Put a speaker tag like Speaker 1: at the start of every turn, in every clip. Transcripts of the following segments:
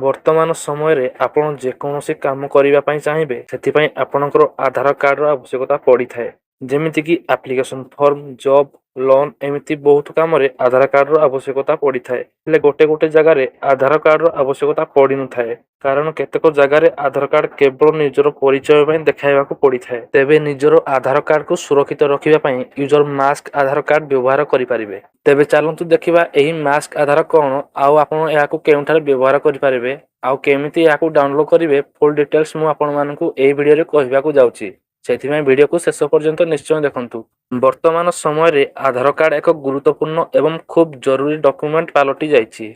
Speaker 1: ବର୍ତ୍ତମାନ ସମୟରେ ଆପଣ ଯେକୌଣସି କାମ କରିବା ପାଇଁ ଚାହିଁବେ, ସେଥିପାଇଁ ଆପଣଙ୍କର ଆଧାର କାର୍ଡ଼ର ଆବଶ୍ୟକତା ପଡ଼ିଥାଏ। ଯେମିତିକି ଆପ୍ଲିକେସନ୍ ଫର୍ମ, ଜବ୍, ଲୋନ୍, ଏମିତି ବହୁତ କାମରେ ଆଧାର କାର୍ଡ଼ର ଆବଶ୍ୟକତା ପଡ଼ିଥାଏ। ହେଲେ ଗୋଟେ ଗୋଟେ ଜାଗାରେ ଆଧାର କାର୍ଡ଼ର ଆବଶ୍ୟକତା ପଡ଼ିନଥାଏ, କାରଣ କେତେକ ଜାଗାରେ ଆଧାର କାର୍ଡ଼ କେବଳ ନିଜର ପରିଚୟ ପାଇଁ ଦେଖାଇବାକୁ ପଡ଼ିଥାଏ। ତେବେ ନିଜର ଆଧାର କାର୍ଡ଼କୁ ସୁରକ୍ଷିତ ରଖିବା ପାଇଁ ୟୁଜର ମାସ୍କ ଆଧାର କାର୍ଡ଼ ବ୍ୟବହାର କରିପାରିବେ। ତେବେ ଚାଲନ୍ତୁ ଦେଖିବା, ଏହି ମାସ୍କ ଆଧାର କ'ଣ ଆଉ ଆପଣ ଏହାକୁ କେଉଁଠାରେ ବ୍ୟବହାର କରିପାରିବେ ଆଉ କେମିତି ଏହାକୁ ଡାଉନଲୋଡ୍ କରିବେ, ଫୁଲ୍ ଡିଟେଲ୍ସ ମୁଁ ଆପଣମାନଙ୍କୁ ଏହି ଭିଡ଼ିଓରେ କହିବାକୁ ଯାଉଛି। ସେଥିପାଇଁ ଭିଡ଼ିଓକୁ ଶେଷ ପର୍ଯ୍ୟନ୍ତ ନିଶ୍ଚୟ ଦେଖନ୍ତୁ। ବର୍ତ୍ତମାନ ସମୟରେ ଆଧାର କାର୍ଡ଼ ଏକ ଗୁରୁତ୍ୱପୂର୍ଣ୍ଣ ଏବଂ ଖୁବ୍ ଜରୁରୀ ଡକ୍ୟୁମେଣ୍ଟ ପାଲଟି ଯାଇଛି।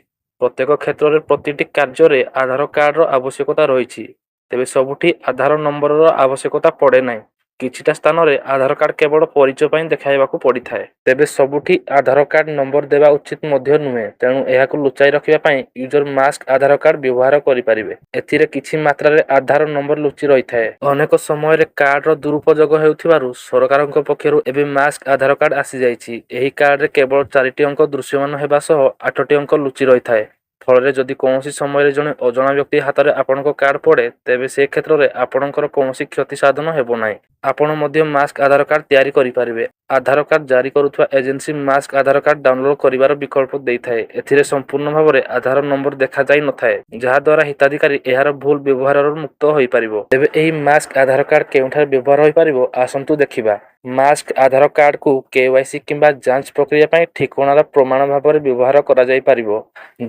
Speaker 1: ପ୍ରତ୍ୟେକ କ୍ଷେତ୍ରରେ, ପ୍ରତିଟି କାର୍ଯ୍ୟରେ ଆଧାର କାର୍ଡ଼ର ଆବଶ୍ୟକତା ରହିଛି। ତେବେ ସବୁଠି ଆଧାର ନମ୍ବରର ଆବଶ୍ୟକତା ପଡ଼େ ନାହିଁ। କିଛିଟା ସ୍ଥାନରେ ଆଧାର କାର୍ଡ଼ କେବଳ ପରିଚୟ ପାଇଁ ଦେଖାଇବାକୁ ପଡ଼ିଥାଏ। ତେବେ ସବୁଠି ଆଧାର କାର୍ଡ଼ ନମ୍ବର ଦେବା ଉଚିତ ମଧ୍ୟ ନୁହେଁ। ତେଣୁ ଏହାକୁ ଲୁଚାଇ ରଖିବା ପାଇଁ ୟୁଜର ମାସ୍କ ଆଧାର କାର୍ଡ଼ ବ୍ୟବହାର କରିପାରିବେ। ଏଥିରେ କିଛି ମାତ୍ରାରେ ଆଧାର ନମ୍ବର ଲୁଚି ରହିଥାଏ। ଅନେକ ସମୟରେ କାର୍ଡ଼ର ଦୁରୁପଯୋଗ ହେଉଥିବାରୁ ସରକାରଙ୍କ ପକ୍ଷରୁ ଏବେ ମାସ୍କ ଆଧାର କାର୍ଡ଼ ଆସିଯାଇଛି। ଏହି କାର୍ଡ଼ରେ କେବଳ ଚାରିଟି ଅଙ୍କ ଦୃଶ୍ୟମାନ ହେବା ସହ ଆଠଟି ଅଙ୍କ ଲୁଚି ରହିଥାଏ। ଫଳରେ ଯଦି କୌଣସି ସମୟରେ ଜଣେ ଅଜଣା ବ୍ୟକ୍ତି ହାତରେ ଆପଣଙ୍କ କାର୍ଡ଼ ପଡ଼େ, ତେବେ ସେ କ୍ଷେତ୍ରରେ ଆପଣଙ୍କର କୌଣସି କ୍ଷତି ସାଧନ ହେବ ନାହିଁ। ଆପଣ ମଧ୍ୟ ମାସ୍କ ଆଧାର କାର୍ଡ଼ ତିଆରି କରିପାରିବେ। ଆଧାର କାର୍ଡ଼ ଜାରି କରୁଥିବା ଏଜେନ୍ସି ମାସ୍କ ଆଧାର କାର୍ଡ଼ ଡାଉନଲୋଡ୍ କରିବାର ବିକଳ୍ପ ଦେଇଥାଏ। ଏଥିରେ ସମ୍ପୂର୍ଣ୍ଣ ଭାବରେ ଆଧାର ନମ୍ବର ଦେଖାଯାଇ ନଥାଏ, ଯାହାଦ୍ୱାରା ହିତାଧିକାରୀ ଏହାର ଭୁଲ ବ୍ୟବହାରରୁ ମୁକ୍ତ ହୋଇପାରିବ। ତେବେ ଏହି ମାସ୍କ ଆଧାର କାର୍ଡ଼ କେଉଁଠାରେ ବ୍ୟବହାର ହୋଇପାରିବ, ଆସନ୍ତୁ ଦେଖିବା। ମାସ୍କ ଆଧାର କାର୍ଡ଼କୁ କେୱାଇସି କିମ୍ବା ଯାଞ୍ଚ ପ୍ରକ୍ରିୟା ପାଇଁ ଠିକଣାର ପ୍ରମାଣ ଭାବରେ ବ୍ୟବହାର କରାଯାଇପାରିବ,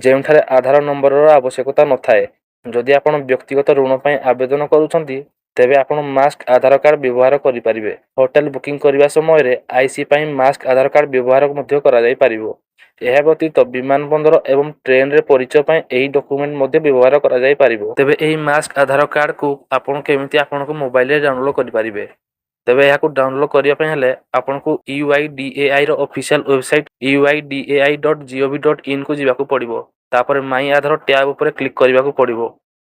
Speaker 1: ଯେଉଁଠାରେ ଆଧାର ନମ୍ବରର ଆବଶ୍ୟକତା ନଥାଏ। ଯଦି ଆପଣ ବ୍ୟକ୍ତିଗତ ଋଣ ପାଇଁ ଆବେଦନ କରୁଛନ୍ତି, ତେବେ ଆପଣ ମାସ୍କ ଆଧାର କାର୍ଡ଼ ବ୍ୟବହାର କରିପାରିବେ। ହୋଟେଲ ବୁକିଂ କରିବା ସମୟରେ ଆଇସି ପାଇଁ ମାସ୍କ ଆଧାର କାର୍ଡ଼ ବ୍ୟବହାର ମଧ୍ୟ କରାଯାଇପାରିବ। ଏହା ବ୍ୟତୀତ ବିମାନ ବନ୍ଦର ଏବଂ ଟ୍ରେନରେ ପରିଚୟ ପାଇଁ ଏହି ଡକ୍ୟୁମେଣ୍ଟ ମଧ୍ୟ ବ୍ୟବହାର କରାଯାଇପାରିବ। ତେବେ ଏହି ମାସ୍କ ଆଧାର କାର୍ଡ଼କୁ ଆପଣ କେମିତି ଆପଣଙ୍କ ମୋବାଇଲରେ ଡାଉନଲୋଡ୍ କରିପାରିବେ? ତେବେ ଏହାକୁ ଡାଉନଲୋଡ୍ କରିବା ପାଇଁ ହେଲେ ଆପଣଙ୍କୁ ୟୁଆଇଡିଏଆଇର ଅଫିସିଆଲ ୱେବସାଇଟ୍ uidai.gov.inକୁ ଯିବାକୁ ପଡ଼ିବ। ତାପରେ ମାଇ ଆଧାର ଟ୍ୟାବ୍ ଉପରେ କ୍ଲିକ୍ କରିବାକୁ ପଡ଼ିବ।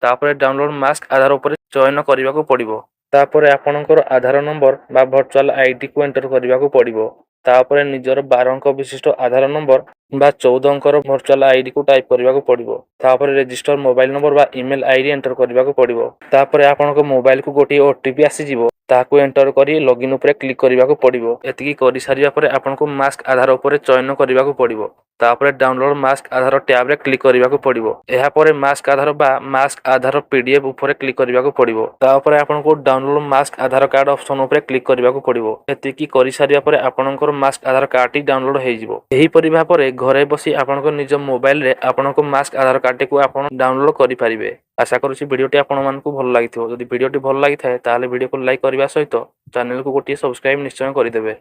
Speaker 1: ତାପରେ ଡାଉନଲୋଡ୍ ମାସ୍କ ଆଧାର ଉପରେ ଚୟନ କରିବାକୁ ପଡ଼ିବ। ତାପରେ ଆପଣଙ୍କର ଆଧାର ନମ୍ବର ବା ଭର୍ଚୁଆଲ ଆଇଡିକୁ ଏଣ୍ଟର କରିବାକୁ ପଡ଼ିବ। ତାପରେ ନିଜର 12 ଅଙ୍କ ବିଶିଷ୍ଟ ଆଧାର ନମ୍ବର ବା 14 ଅଙ୍କର ଭର୍ଚୁଆଲ ଆଇଡିକୁ ଟାଇପ୍ କରିବାକୁ ପଡ଼ିବ। ତାପରେ ରେଜିଷ୍ଟର ମୋବାଇଲ ନମ୍ବର ବା ଇମେଲ ଆଇଡି ଏଣ୍ଟର କରିବାକୁ ପଡ଼ିବ। ତାପରେ ଆପଣଙ୍କ ମୋବାଇଲକୁ ଗୋଟିଏ ଓଟିପି ଆସିଯିବ। ତାହାକୁ ଏଣ୍ଟର କରି ଲଗଇନ୍ ଉପରେ କ୍ଲିକ୍ କରିବାକୁ ପଡ଼ିବ। ଏତିକି କରିସାରିବା ପରେ ଆପଣଙ୍କୁ ମାସ୍କ ଆଧାର ଉପରେ ଚୟନ କରିବାକୁ ପଡ଼ିବ। ତାପରେ ଡାଉନଲୋଡ୍ ମାସ୍କ ଆଧାର ଟ୍ୟାବରେ କ୍ଲିକ୍ କରିବାକୁ ପଡ଼ିବ। ଏହାପରେ ମାସ୍କ ଆଧାର ବା ମାସ୍କ ଆଧାର ପିଡିଏଫ୍ ଉପରେ କ୍ଲିକ୍ କରିବାକୁ ପଡ଼ିବ। ତାପରେ ଆପଣଙ୍କୁ ଡାଉନଲୋଡ୍ ମାସ୍କ ଆଧାର କାର୍ଡ଼ ଅପସନ୍ ଉପରେ କ୍ଲିକ୍ କରିବାକୁ ପଡ଼ିବ। ଏତିକି କରିସାରିବା ପରେ ଆପଣଙ୍କର ମାସ୍କ ଆଧାର କାର୍ଡ଼ଟି ଡାଉନଲୋଡ୍ ହେଇଯିବ। ଏହିପରି ଭାବରେ ଘରେ ବସି ଆପଣଙ୍କ ନିଜ ମୋବାଇଲରେ ଆପଣଙ୍କ ମାସ୍କ ଆଧାର କାର୍ଡ଼ଟିକୁ ଆପଣ ଡାଉନଲୋଡ୍ କରିପାରିବେ। ଆଶା କରୁଛି, ଭିଡ଼ିଓଟି ଆପଣମାନଙ୍କୁ ଭଲ ଲାଗିଥିବ। ଯଦି ଭିଡ଼ିଓଟି ଭଲ ଲାଗିଥାଏ, ତାହେଲେ ଭିଡ଼ିଓକୁ ଲାଇକ୍ କରିବା ସହିତ ଚ୍ୟାନେଲକୁ ଗୋଟିଏ ସବସ୍କ୍ରାଇବ୍ ନିଶ୍ଚୟ କରିଦେବେ।